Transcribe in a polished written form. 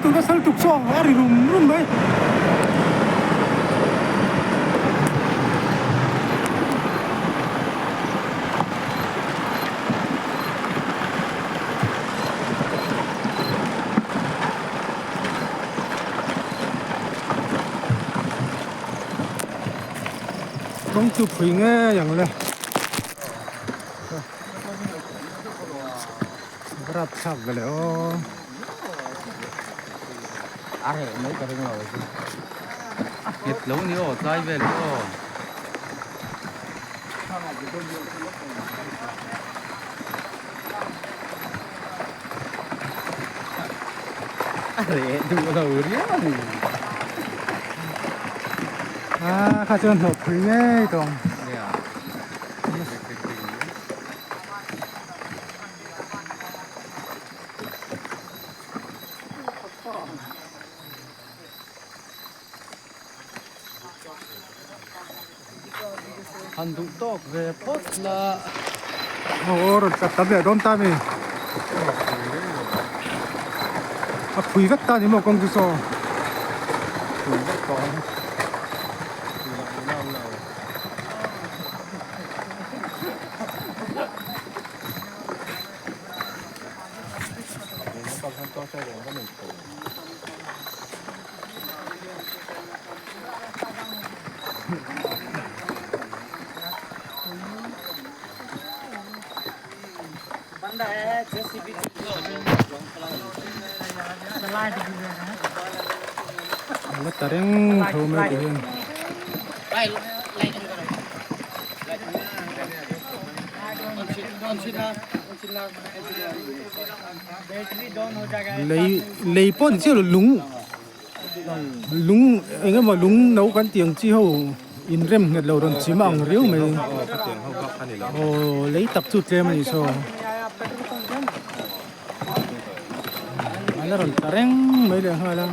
lutuk nasa lutuk chu a ri rum rum mai. Kawng chu phui ngei ang le. Rap thlak ve le aw. A reh mai ka ring lo chu. A nghet lo ni aw tlai vel hi aw. A reh duh lo riau a ni. A kha chuan hlawh phui ngei tawng. Han duh tawk ve phawt la. Aw rawn tlat tam leh dawn ta mi. A phui vek ta ni maw kawng chu saw. Phui vek tawh ang. La ta reng tho mai ti hian. Lei lei pawh ni chiah lo lung lung eng emaw lung no kan tih ang chi ho inrem nghet lo rawn chim ang riau mai aw lei tak chu tlem a ni saw a la rawn tla reng mai leh nghal a.